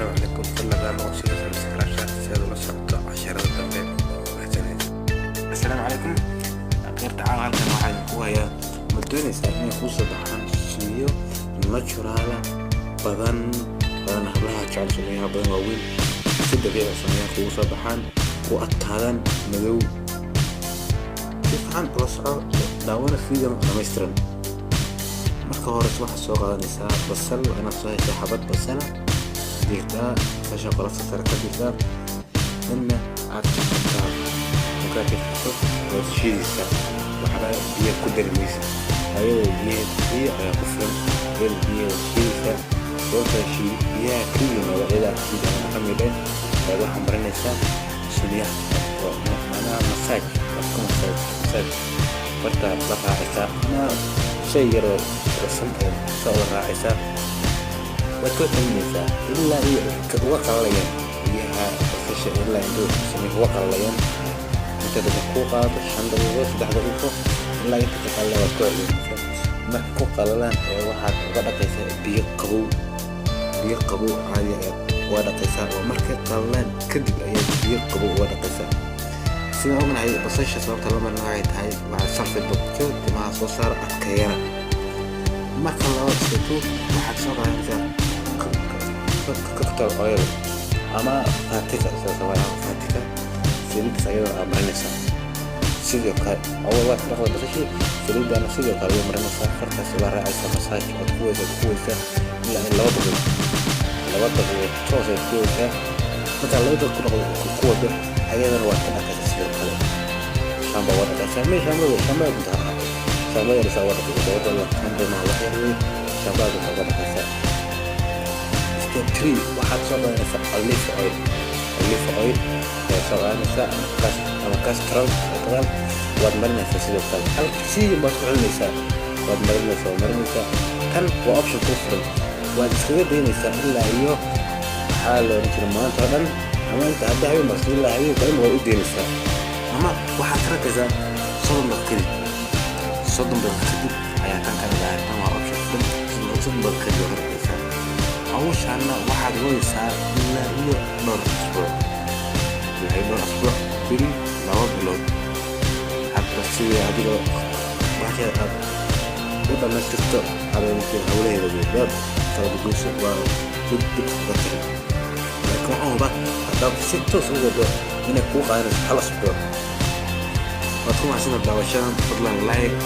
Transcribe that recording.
Assalaamu calaykum. Fadlan ama sida subscribe si aad ula socoto casharada dambe. Mahadsanid. Assalaamu calaykum. Akhirta caawa halkan waxaa idinku hayaa: ma doonaysaa inay kuu soo baxaan suniyo natural ah badan badan? Hablaha jecel suniyaha badan, waaweyn, si dabiici suniyaha kugu soo baxaan, ku adkaadaan, madow, si fiican ula soco, daawana video dhammaystiran. Marka hore waxaad soo qaadanaysaa basal. Waa inaad soo heshaa xabad basala, diirtaa basasha, qolofta sare ka diirtaa, danna aad jarjartaa. Markaad jarjarto waad shiidaysaa. Waxba biyo ku dari maysa, ayadoo biyaheed biyo ayaa ku filan. Ayadoo biyaheeda shiidaysaa. Goortaa shiid, biyaha ka yimaada iyadaa shiid ama ka midhe ayaad waxaa marinaysaa suniyaha oo macnaha massage, waad ku massage farta la raacaysaa ama shay yaroo rasan ayaad saa ula raacaysaa. Waad ku celinaysaa ilaa iyo uga qalalayaan biyaha basasha, ilaa intuu suniyaha uga qalalayaan. Inta daqiiqo kuu qaadato, 5 daqiiqo, 3 daqiiqo, ilaa inta ka qalala waad ku celinaysaa. Marka ku qalalaan ee waxaad uga dhaqaysaa biyo qabow. Biyo qabow caadi ayaad uga dhaqaysaa oo markay qalalaan kadib ayaad biyo qabow uga dhaqaysaa. Sidaan ognahay, basasha sababta loo marina waxay tahay waxaa sulfate baa timaha soo saara, adkeeyana. Marka labaad, step two, waxaad soo qaadanaysaa coconut oil ama Vatika, Vatika saliiddaas ayadoo aad marinaysaa. Sidoo kale awal waad ka dhaqda basashii, saliidana sidoo kale way marinaysaa, fartaasi waa raacaysaa, massage waad ku weysaa, ku weysaa ilaa in 2 daqiiqo, 2 daqiiqo toos aad ku weysaa. Markaa 2 daqiiqo ku dhaqdo, ku wado, ayadana waad ka dhaqaysaa. Sidoo kale shampoo waa dhaqaysaa. Mee shampoo, shampoo dunta ha ahaato, shampoo yaraysaa waa dhaqaysaa. Wada shampoo maa, wax yar wey, shampoo dunta uga dhaqaysaa. Step three, waxaad soo qaadanaysaa olive oil. Olive oil ayaad soo qaadanaysaa ama castor oil, waad marinaysaa. Sidoo kale halkii baad ku celinaysaa, waad marinaysaa, waad marinaysaa. Tan waa option kuu furan. Waad iskaga daynaysaa ilaa iyo, maxaa la oran jiray, maanta oo dhan, ama inta hadda habeen marso ilaa habeenka dhan waad u daynaysaa, ama waxaad ka 30 daqiiqo kadib. 30 daqiiqo kadib ayaa tan kala dahay. Tan waa option furan. 30 daqiiqo kadib waad ka dhaqaysaa. Hawshaana waxaad wadaysaa ilaa iyo dhowr asbuuc, ilaa iyo dhowr asbuuc, bil, 2 bilood, hadba sidii adiga waxkeeda aad u dhammaystirto aad hawlaheeda dad kala goyso, waa dib dib uga tiri. Laakiin waxaan hubaa haddaad si toos u wado inay kuu qaadanayso hal asbuuc. Waad ku mahadsantahay daawashadan. Fadlan like.